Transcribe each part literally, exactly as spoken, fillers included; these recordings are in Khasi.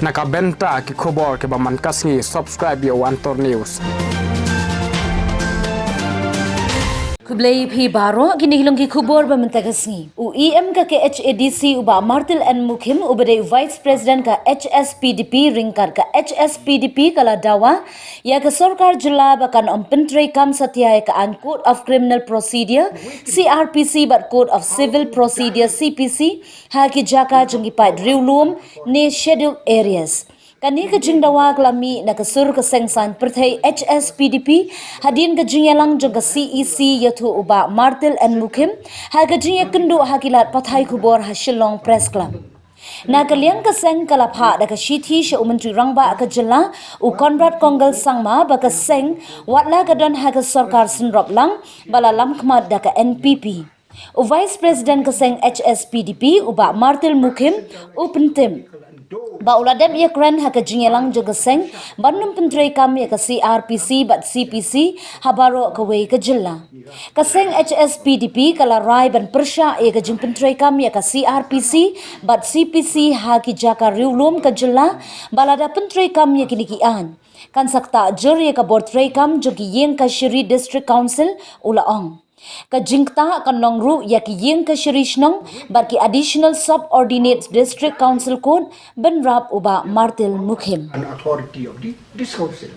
Na ka bynta ki khubor kiba man ka sngi, subscribe ïa u Antor News. Khublei phi baroh, kine ki long ki khubor ba mynta ka sngi. U E M ka K H A D C u Bah Martil N Mukhim uba dei u Vice President ka H S P D P ryngkat ka H S P D P ka la dawa ïa ka sorkar jylla ba kan ym pyntreikam satia ïa ka aiñ Code of Criminal Procedure, C R P C, bad Code of Civil Procedure, C P C, ha ki jaka jong ki paid riewlum ne Scheduled Areas. Kane ka jingdawa ka la mih na ka sur ka seng saiñ pyrthei H S P D P hadien ka jingïalang jong ka C E C ïathuh u Bah Martil N Mukhim ha ka jingïakynduh ha ki lad pathai khubor ha Shillong Press Club. Na ka liang ka seng ka la phah da ka shithi sha u Myntri Rangbah ka jylla u Conrad Kongkal Sangma ba ka seng wat la ka don ha ka sorkar synrop lang ba la lam khmat da ka N P P. U Vice President ka seng H S P D P u Bah Martil Mukhim u pyntip ba u la dep ïakren ha ka jingïalang jong ka seng ban ym pyntreikam ïa ka C R P C bad C P C ha baroh kawei ka jylla. Ka seng H S P D P ka la rai ban pyrshah ïa ka jingpyntreikam ïa ka C R P C bad C P C ha ki jaka riewlum ka jylla ba lada pyntreikam ïa kine ki aiñ kan sa ktah jur ïa ka bor treikam jong ki ïing kashari District Council, u la ong. Ka jingktah kan long ruh ïa ki ïing kashari shnong bad ki Additional Subordinate District Council Court, bynrap u Bah Martil Mukhim. An authority of the, this council.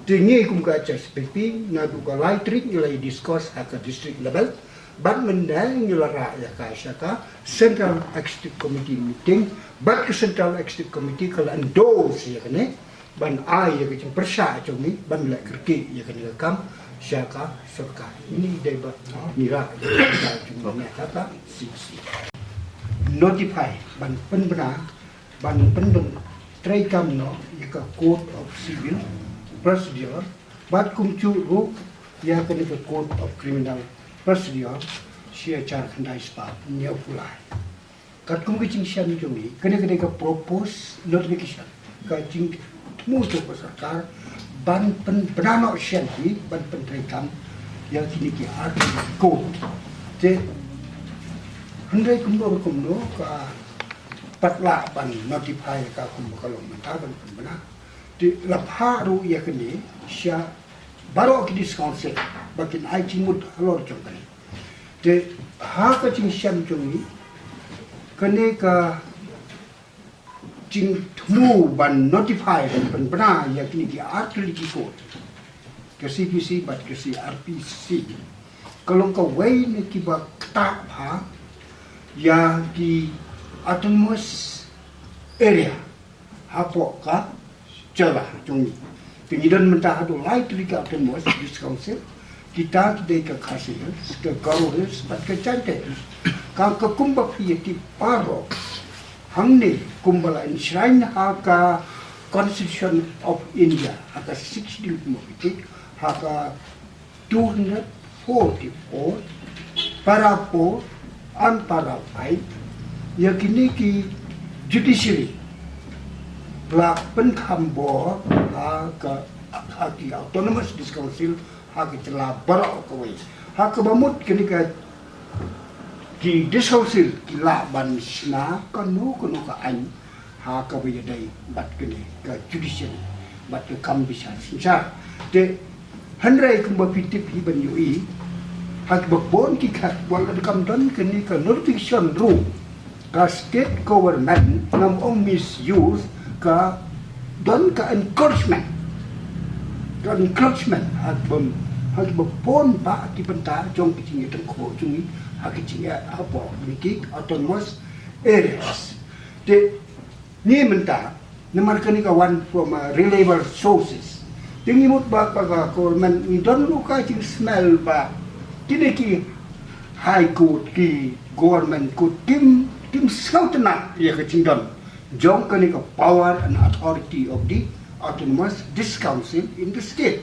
Te ngi kum ka H S P D P naduh ka lai tarik ngi la discuss ha ka district level. Bad mynta ngi la rah ïa ka sha ka Central Executive Committee meeting. Bad ka Central Executive Committee ka la endorse ïa kane ban ai ïa ka jingpyrshah jong ngi ban leh kyrkieh ïa kane ka kam sha ka sorkar. Ini dei ba ngi rah ïa ka jingpyrshah jong ngi ha ka C C. Notify ban pynbna, ban pyntreikam noh ïa ka Code of Civil Procedure bad kumjuh ruh ïa kane ka Code of Criminal Procedure shi hajar khyndai spah hynñiewphew lai. Katkum ka jingshem jong ngi, kane ka dei ka propose notification, ka jingthmu jong ka sorkar ban pynbna noh shen hi ban pyntreikam ïa kine ki ar code. Te hynrei kumno kumno ka pat lah ban notify ka kum ba ka long mynta ban pynbna. Te la phah ruh ïa kane sha baroh ki district council ba kin ai jingmut halor jong kane. Te ha ka jingshem jong ngi, kane ka jingthmu ban notify ban pynbna ïa kine ki ar tylli ki code, ka C P C bad ka C R P C, ka long kawei na kiba ktah bha ïa ki autonomous area hapoh ka jylla jong ngi. Te ngi don mynta haduh lai tylli ki autonomous district council. Kita ki dei ka Khasi Hills, ka Garo Hills bad ka Jaintia Hills. Ka, ka kumba phi ïa tip baroh, hangne kumba la enshrine ha ka Constitution of India, ha ka Sixth Schedule kumba phi tip, ha ka two hundred forty-four, para four and para five, ïa kine ki judiciary la pynkham bor ha ka, ha ki autonomous district council ha ka jylla baroh kawei. Ha kaba mut kine ka ki district council ki lah ban shna kano kano ka aiñ ha kaba ïadei bad kane ka judiciary bad ka kam bishar synshar. Te hynrei kumba phi tip hi ban ïohi, ha kiba bun ki khat wat la kam don kane ka notification ruh, ka state government ngam ong misuse, ka don ka encroachment. Ka encroachment ha kiba, ha kiba bun bah ki bynta jong ki jingïatyngkhuh jong ngi ha ki jingeh hapoh kine ki autonomous areas. Te ngi mynta, namar kane ka wan from, uh, reliable sources, te ngi mut ba ka, ka government ngi don ruh ka jingsmell ba kine ki High Court, ki Government Court kim, kim sngewtynnat ïa ka jingdon jong kane ka power and authority of the autonomous district council in the state.